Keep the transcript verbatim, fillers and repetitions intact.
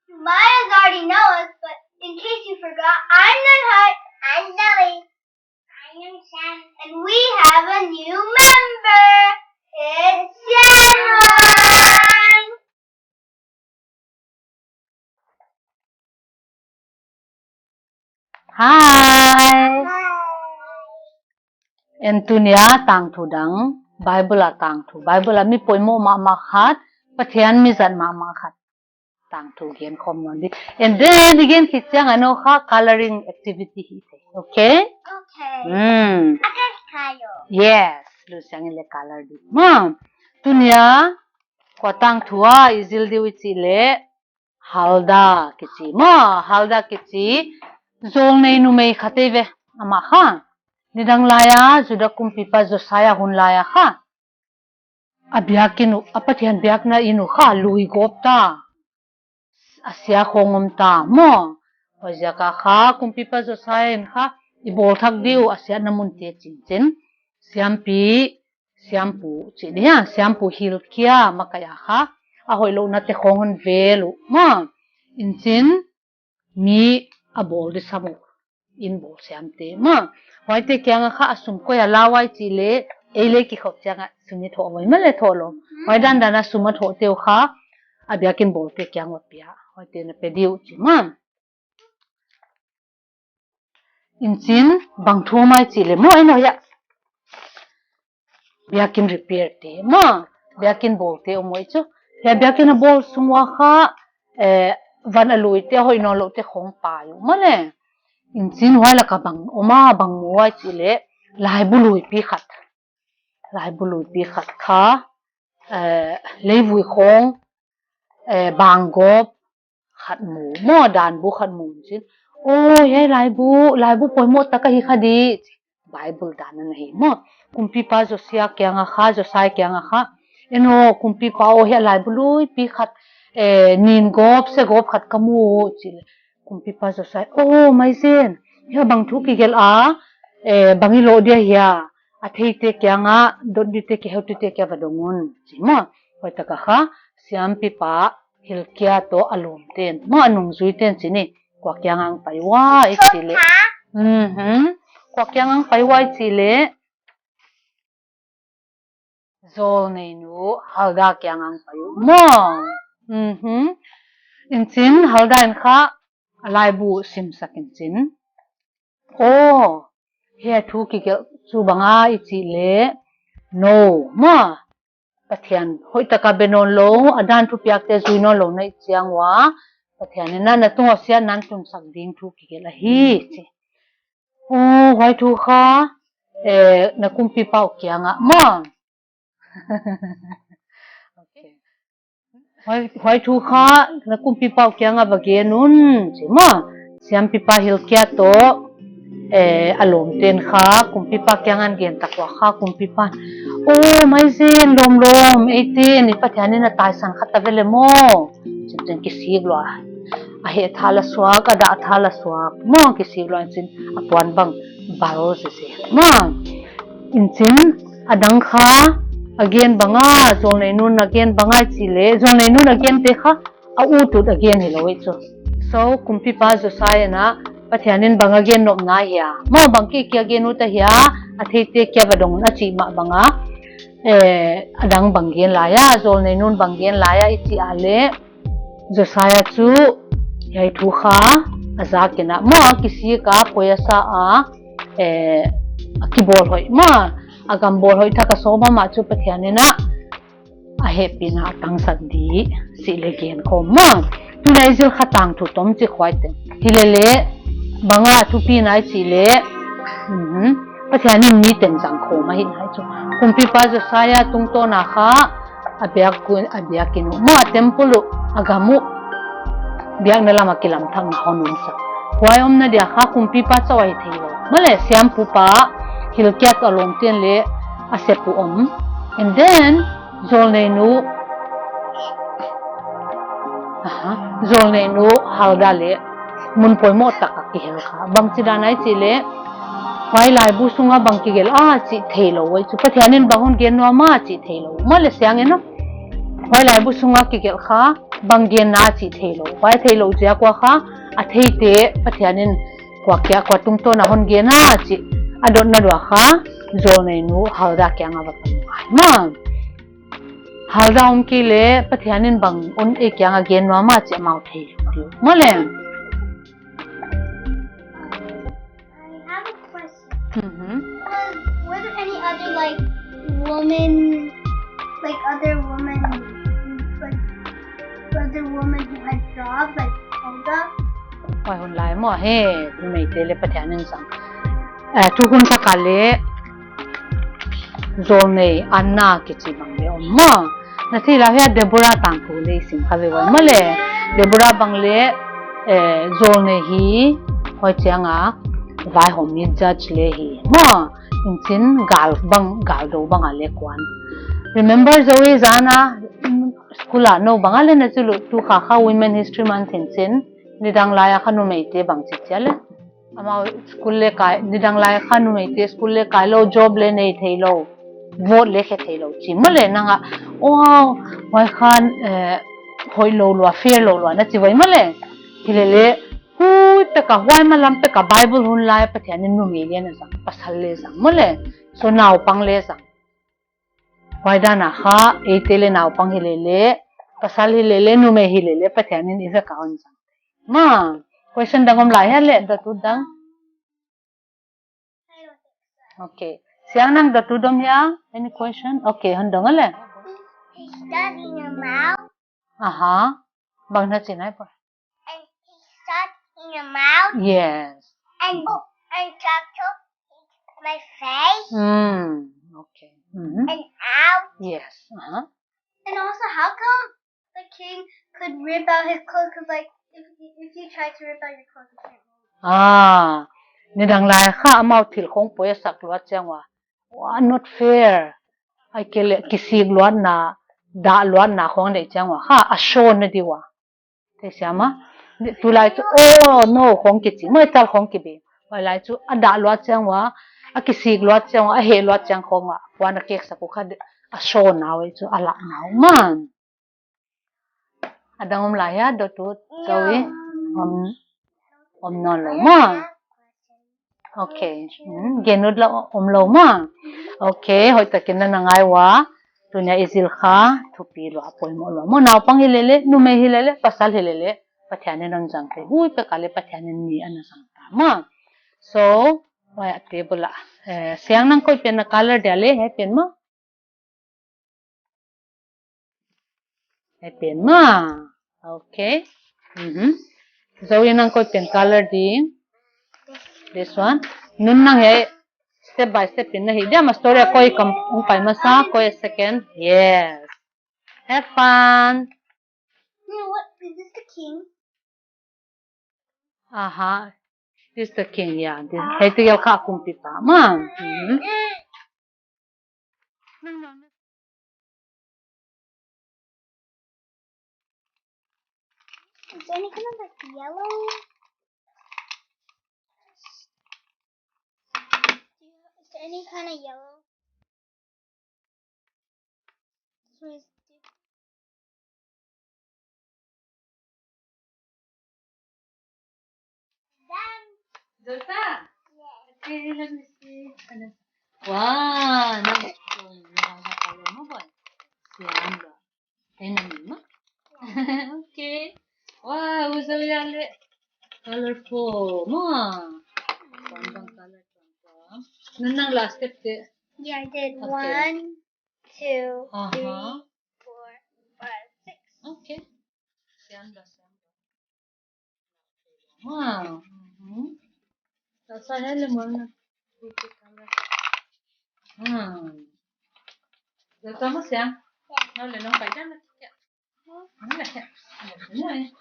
You might have already know us, but in case you forgot, I'm Nanhai. I'm Zoe. I'm Sam. And we have a new member. It's Shanwai. Hi. Hi. En, tuni a tangthu dang, Bible a tangthu, Bible a mi poimoh mahmah khat, Pathian mi zat mahmah khat tangthu gen khawm nawn di. And then i gen khit chiang a nou kha coloring activity hi thei. Okay? Okay. Hmm. Yes, lut chiang in leng color di. Ma, tuni a kua tangthu a i zil di uh i chih leh, Huldah kichi. Ma, Huldah kichi zawlnei numei khat ahi ve. Amah kha nidang lai a, Judah kumpipa Josiah hun lai a kha, a biakin uh, a Pathian biakna inn uh kha lui gawp ta. A sia khawng om ta maw. Huaiziak a kha kumpipa Josiah in kha, i bawl thak di uh a siatna mun te chinchin, siampi, siampu chih di hia, siampu Hilkia makaih a kha, a hoihlouhna te khawng hon vel uh maw. Inchin mi a bawl di sam uh, inn bawl siamte maw. Huaite kiang a kha a sum koi a la uh i chih leh, ei leh kikhop chiang a sum i thoh uh maw leh thoh lou. Huai dandan a sum a thohte uh kha a biakin bawlte kiang a pia. Huaite'n a pe di uh chi maw. Inchin bang thu om i chih leh maw, ei nou hia, biakin repair te maw, biakin bawlte om uh i chu. Hia biakin a bawl sung ua kha, eh, van a lui te, a hoih nawnlouh te khawng pai uh maw leh. Inchin huai lak a bang om a, bang mu uh i chih leh, laibu luipi khat. Laibu luipi khat kha, eh, leivui khawng, eh, bang gawp khat mu maw, danbu khat mu inchin. Aw, hiai laibu, laibu poimoh tak ahi kha di. Bible dan a na hi maw. Kumpipa Josiah kiang a kha, Josiah kiang a kha, en aw kumpipa aw, hiai laibu luipi khat, eh, nin gawp, se gawp khat ka mu uh chi leh, kumpipa Josiah, aw, maizen, hiai bang thu kigelh a, eh, bang i loh dia hia, a theite kiang a, dot dite, kiheutute kiang va dong un chi maw. Huai tak a kha, siampipa Hilkia toh a lawmte'n maw, a nungzuite'n chi ni, kua kiang a hong pai ua i chih leh. Mhm. Kua kiang a hong pai ua i chih leh, zawlneinu Huldah kiang a hong pai uh maw. Mhm. Inchin Huldah in kha a laibu simsak inchin, aw, hiai thu kigelh chu bang a i chih leh, nou maw, Pathian hoihtak a be nawnlou, a dan thupiakte zui nawnlou na hih chiang ua, Pathian in na tung a siatna hon tunsak ding thu kigelh ahi chi. Aw, huai thu kha, eh, na kumpipa uh kiang a maw. Okay. Huai, huai thu kha na kumpipa uh kiang a va gen un chi maw. Siampipa Hilkia toh, eh, a lawmte'n kha kumpipa kiang a hon gen tak ua kha kumpipa'n, aw, maizen lawmlawm, eite'n i Pathian in a taisan kha ta ve leh maw. Chi'n kisik lua. A heh thal a suak, a dah thal a suak maw, kisik lua inchin a puan bang bal zizi maw. Inchin a dang kha a gen bang a, zawlneinu'n a gen bang a i chih leh, zawlneinu'n a gente kha a ut ut a gen hilou i chu. So, kumpipa Josiah in a, Pathian in bang a gen nopna hia maw, bang kiki a gen ut ahia, a theite kiang va dong un a chih mah bang a, eh, a dang bang gen lai a, zawlneinu'n bang gen lai a i chih a leh, Josiah chu hiai thu kha a zak in a maw, a kisik a, poi a sa a, eh, a kibawl hoih maw, a gam bawl hoih thak a sawm a, amah chu Pathian in a, a hehpihna a tangsak di chih leh gen khawm maw. Tuni a i zil kha tangthu tomchik huaite'n. Hileleh, bang a thupina i chih leh, mhm, Pathian in mite'n zang khawm ahi nai chu. Kumpipa Josiah tungtawn a kha, a biak, a biakin uh maw, a temple uh, a gam uh, biakna lam a kilamthakna hon omsak. Huai omna dia kha kumpipa chauh ahi theilou. Maw leh siampupa Hilkia toh a lawmte'n leh a sep uh om. And then, zawlneinu, aha, zawlneinu Huldah leh mun poimoh tak a kihel kha. Bangchidan a i chih leh, huai laibu sung a bang kigelh a chih theilou uh i chu. Pathian in bang hon gen nuam a chih theilou. Maw leh siang in a, huai laibu sung a kigelh kha, bang genna chih theilou. Huai theilou ziak ua kha, a theite Pathian in kua kia, kua tungtawn a hon genna chih a dotna ding ua kha, zawlnei nu Hulda kiang a va pang ngai maw. Hulda om kei leh Pathian in bang hon ei kiang a gen nuam a chih amau theilou ding uh. Maw leh. I have a question. Mm-hmm. Was, were there any other, like, women, like, other women, like, other women who had jobs, like, Hulda? Huai hun lai maw, he, numeite leh Pathian in zang. Eh, thukhun thak a leh zawlnei Anna kichi bang leh om maw. Na theih lou hia, Deborah tangthu leh i sim kha ve ua maw leh. Deborah bang leh, eh, zawlnei hi, huai chiang a, vaihawm mi judge leh hi maw. Inchin gal bang, gal dou bang a leh kuan. Remember Zoe, zan a, mm, school a nou bang a leh na chu lou tu kha kha Women History Month inchin, nidang lai a kha numeite bang chi chia leh. Amau school leh kai, nidang lai kha numeite school leh kai lou, job leh nei theilou, vote leh khe theilou chi maw leh nang a. Wow, huai khan, eh, hoihlou lua, fair lou lua na chi ua maw leh. Hilele, hui pek a, huai malam pek a Bible hun lai Pathian in numei leng a zang, pasal leng zang maw leh. So naupang leng zang. Huai dan a kha, eite leng naupang hilele, pasal hilele, numei hilele, Pathian in i zak a hon zang. Maw, question dang om lai hia leh, dot ut dang? Okay. Siang, nang dot ut om hia? Any question? Okay, hon dong leh. He, he stuck in your mouth. Aha. Bang na chin ai po. And he stuck in your mouth. Yes. And, and chocolate hit my face. Mm. Okay. Mm-hmm. And ow. Yes. Uh-huh. And also, how come the king could rip out his clothes? 'Cause, like, if, if you try to rip out your clothes, you can't move. Ah, nidang lai kha amau thil khong poi a sak luat chiang ua. Wah, not fair. Ahihkeileh kisik luatna, dah luatna khong deih chiang ua kha, a show na ding ua. Theisiam a? Tulai chu, oh, no, khong kichi, maw, tal khong kibe. Huai lai chu, a dah luat chiang ua, a kisik luat chiang ua, a heh luat chiang khong ua, puan a kek sak uh kha, a show na uh chu, a lah na uh maw. A dang om lai hia, dot ut, Zoe? Om, om nawn lou maw. Okay. Hmm, gen ut lou, om lou maw. Okay, hoihtakin na na ngai ua. Tuni a i zil kha, thupi lua, poimoh lua maw. Naupang hilele, numei hilele, pasal hilele, Pathian in hon zang thei. Hui pek a leh Pathian in mi ana zang ta maw. So, huai a table a. Eh, Siang, nang koi pen na color dia leh, hiai pen maw. Hiai pen maw. Okay. Mm-hmm. Zoe, nang koi pen color ding? This one. Nun, nang hiai step by step in na hih dia maw, story a koi kam, hong pai masa, koi a second. Yes. Have fun. You know what? Is this the king? Aha. This the king, yeah. This, ah, hiai tegel kha kumpipa maw. Mm-hmm. Is there any kind of, like, yellow? Is there any kind of yellow? This one is different. Done. Done? Yes. Okay, let me see. Wow, nice. Siang ba? Kena ni ma? Okay. Wow, uzo ya le. Colorful. Ma. Bang bang color bang bang. Nang last step te. Yeah, I did. Okay. One, two, aha, three, four, five, six. Okay. Siang ba, siang ba. Wow. Mhm. Rasa ya le mana. Putih color. Hmm. Dah sama siang. Nang le nang pakai na kia. Nang le kia. Nang le.